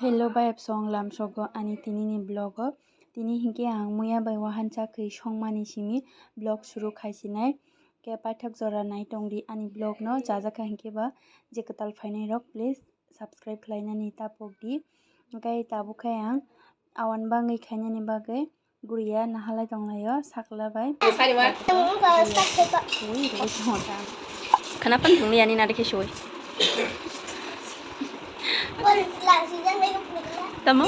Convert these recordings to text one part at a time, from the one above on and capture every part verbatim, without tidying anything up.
Hello, bayap song lamsogo ani tinini vlog o. Tini hinkhe ang muya bai wahan chakhwi songmani simi vlog suru khaisinai. Khe paithak jora nai tongdi ani vlog no, jajakha hinkhe ba je kwtal phainai rok, please subscribe khlainani tapokdi. Hinkhe tabukhe ang awan bangwi khainani bagwi guriya nahalai tonglaio sakla bai. Khana pan thumni yani na dekhe soi. Tamo?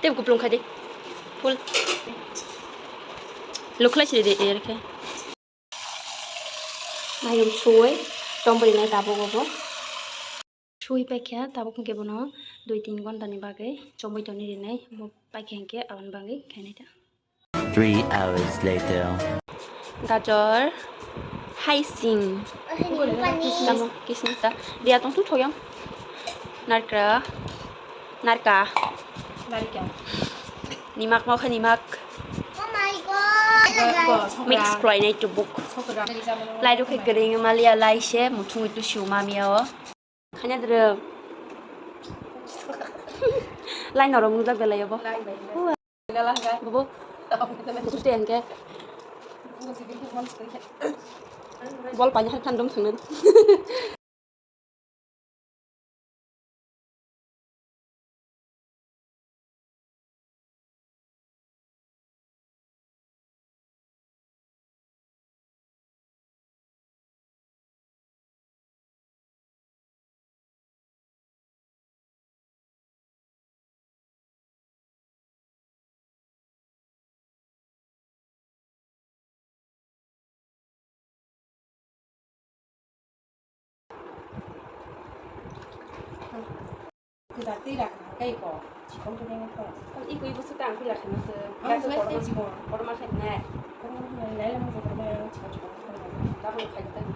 Tep kuplung khadi. Full. Lukhlai sidi de erke. Mayung suwoi chombori nai tabuk obo. Suwoi paikha tabuk hwnkhe bono dui tin ghonta ni bagwi chomboi toni rinai. Bo paikha hwnkhe aboni bagwi khainai ta. Three hours later. Gajor, haising. Tamo kismis ta. Dia tong tu thoyang. Narkra. Narka. Narka. Nimak mau kha nimak. Oh my god. Mix khlai nai tubuk. Lai rok khe gring malia lai se muthung itu siu mamia o. Khanya dere. Lai norok nujak belai obo. Lai bai. Bobo. Kuste hangke. Bol pani har khandom thangnan. Kwda twi rakha kai ko chikon to nang ko. Iko ibo se tang pila khana se. Ang se kotorma khainai. Kotorma khainai le mo kotorma yang chikon chikon. Tamo khai ta ni.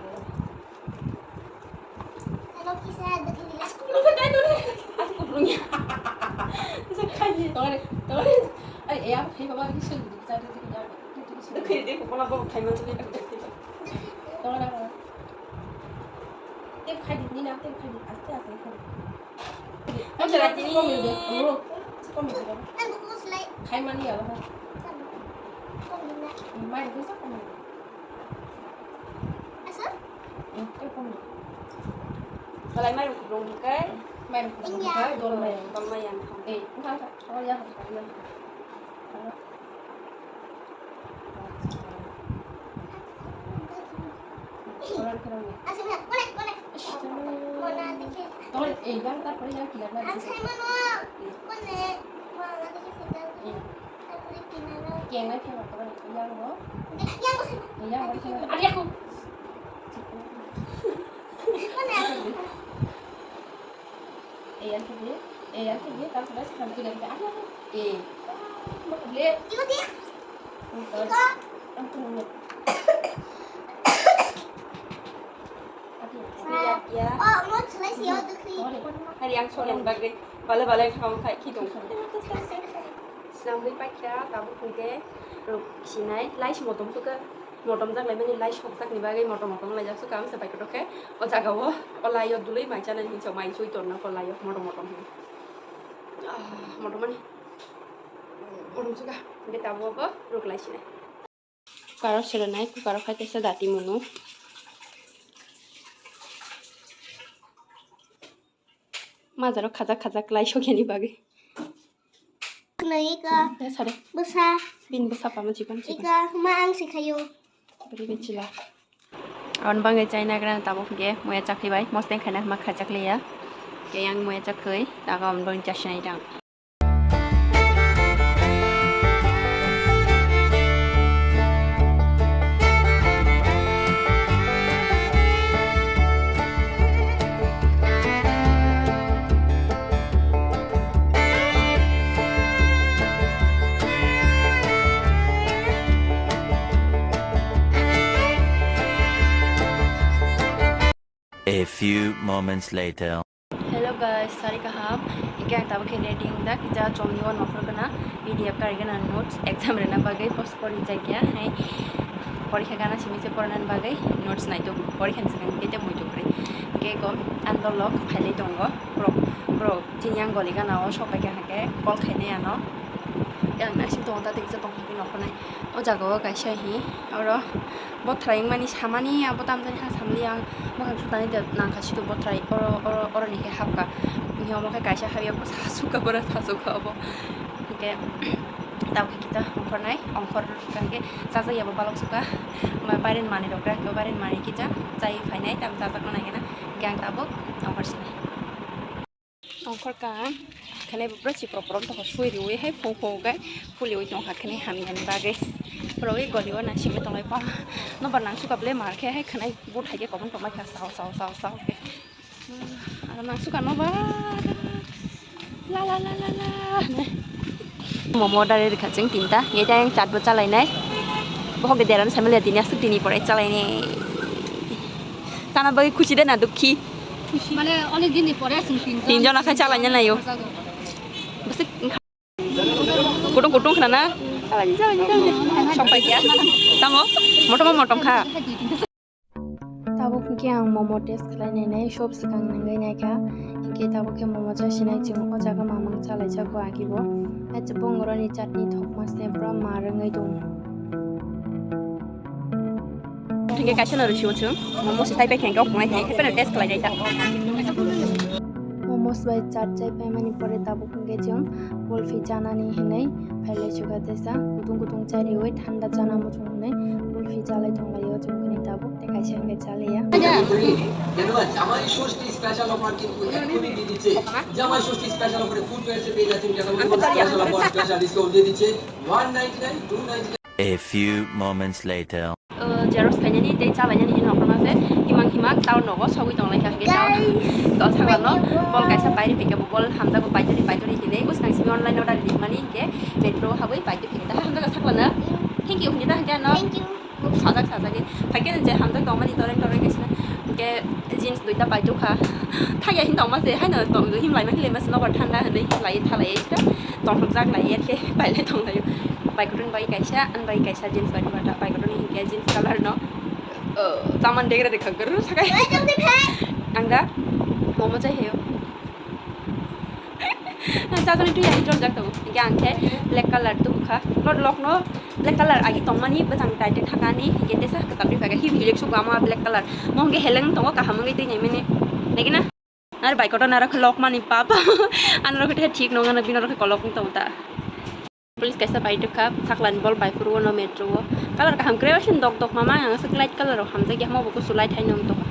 Hello kisa de kini la. Aku belum ya. Bisa kai ni tore tore. Ai ya kai baba ni sel di ta de ya. Kai de ko baba khai ma. Tore. Tep khai di ni na tep khai di aste aste khai. Ang tera tini komil de, bro. Komil de. Ang buku selai. Khai mani ya, ha. Komil na. Mai de sa komil. Asa? Hmm, tep komil. Kalai mai buku dong kai. Mai buku dong kai, dol mai. Dol mai yang. Eh, enggak enggak. Oh ya, ya. Eh, yang kedua, eh, yang kedua, tahu sudah sekarang sudah kita ada. Eh, le. Iko dia. Iko. Iko. Ampun. Iya, iya. Oh, mau selesai ya, udah kiri. Hari yang sore bagi bala-bala yang kamu kayak gitu. Snamwi paikha tabuk hwnkhe rwk sinai, lai se motom sukha, motom jak laimani lai sokjak ni bagwi motom motom laijak sukha, ang se paikha rokhe o jaga o, o lai o dului mai chanani hinwi mai sui tongna o lai o motom motom hinwi. Ah, motom mani motom sukha, hwnkhe tabuk o rwk lai sinai. Kukar o serenai, kukar o khai kaisa dati munu. Majaro khajak khajak lai sokyani bagwi. Khwnwi iko. Sare. Bwsa. Bini bwsa pama chikon chikon. Iko ma ang sikhayo. Bwrwi bai chila. Aboni bagwi chaina grana tabuk hwnkhe muya chakhwi bai. Mosteng khaina hwnba khajak liya. Khe yang muya chakhwi. Taga aboni bagwi chasinai tang. A few moments later. Hello Guys, sari kaham. Hingke ang tabuk khe ready wngjak, kisa chomni o nokhor gana, P D F kari gana notes exam rwna bagwi post pori jakya. Hai, porikha gana simi se porna bagwi notes naitok, porikha ni swkang kete muitok rwi. Hingke ko andolok phailai tongo, borok, borok chini yang goli gana o sok pai kha hingke call khainai ano. Yang naising tongo, ta tei kisa tongkha khe nokhornai. O jaga o kaisa hi, oro bothrai wngmani samani, abo tamjani ha samli ang bwkhak sutani de nangkha situ bothrai, oro, oro, oroni khe hapkha. Hingke omo khe kaisa habya, sa sukha, bwrwi sa sukha obo. Hingke tabuk khe kisa ongkhornai, ongkhor hingke chajakya bo balok sukha. Omo bairen manwi rok, bairen manwi kisa chai phainai, tam chajakna nai gana. Hingke ang tabuk ongkhor sinai. Ongkhor kha, khwnai bo pura chipro poro wngtongkha, sui riui hai phung phung khe phulwi tongkha khwnai hamya ni bagwi. Pura ui goli o naisingwi tonglai pa, nobar nang sukha ble mar khe hai khwnai but hai khe komon tongmai kha sao sao sao sao khe. Aro nang sukha nobar la la la la la. Momo order rikha chwng tinta, ngai tang chat bo chalainai. Bohok de deran samila tini aswk tini pore chalainai. Chana bagwi khusi de na dukhi? Mane onek din ni pore aswk tin jon. Tin jon akhai chalaina naio. Bwswk kutung kutung khna na? Chalaini, chalaini, chalaini. Sok pai kha. Tamo? Motom motom kha. Tabuk hwnkhe ang momo test khlai nainai, sob swkang nangwi naikha. Hinkhe tabuk khe momo chasinai chwng o jaga mamang chalaijago agibo. Hai chwpung oroni chutney thokma se pura mar wngwi tongo. Hinkhe kaisa no rwsio chwng momo se taipai khe hinkhe o khwnai hai phano test khlai nai ta. Momos bai chat chai paimani pore tabuk hinkhe chwng kulfi chanani hinwi phailai sukha tesa kutung kutung chariui thanda chana muchung hinwi kulfi chalai tonglaio chwng khe tabuk tei kaisa hinkhe chaliya. জামাই ষষ্ঠী special offer কিন্তু এখনই দিয়ে দিচ্ছে। জামাই ষষ্ঠী স্পেশাল অফারে ফুটওয়্যারসে পেয়ে যাচ্ছেন জামাই ষষ্ঠী স্পেশাল অফার, স্পেশাল ডিসকাউন্ট দিয়ে দিচ্ছে। One ninety nine, two ninety nine. A few moments later. Xerox khainani tei chalainani hino khorma se himang himang town nogo sogwi tonglaikha hwnkhe town to sakla no bol kaisa pairi phaikha bo bol hamjago paituri paituri hinwi bwskang simi online order rimani hinkhe metro habwi paitwi phaikha ta hamjago sakla no thank you hinwi ta hinkhe ano. Sajak sajagwi phaikhe je hamjak tongmani toreng toreng kaisa hinkhe jeans duita paitokha thaiya hin tongma se haino tong himlaima himlaima se nobar thanda hinwi himlai thalai tongthokjak lai khe pailai tonglaio. Paikotoni bai kaisa, ani bai kaisa jeans bai duita, paikotoni hinkhe jeans colour no, uh, chaman degra dekha guru sakai. Ang da momo chai heyo. Chajani twi ai chongjak tongo. Hinkhe ang khe black colour tubukha. Lok no black colour agi tongmani bwchang tight thakani hinkhe tesa kwtal twi phaikha. Hi hilik sugo ama black colour. Mo hinkhe heleng tongo kaham wngwi twi naimani. Naikhe na? Naro bai kotor naro khe lokmani pap. Anoro khe thik nong ano bini oro khe kolok wng tongo ta. Police kaisa bai tokha, saklani bol bai phuru no metro o. Colour kaham kwrwi oisin dok dok mama ang aswk light colour rok hamjakya hamo bo kusu light hai nong tokha.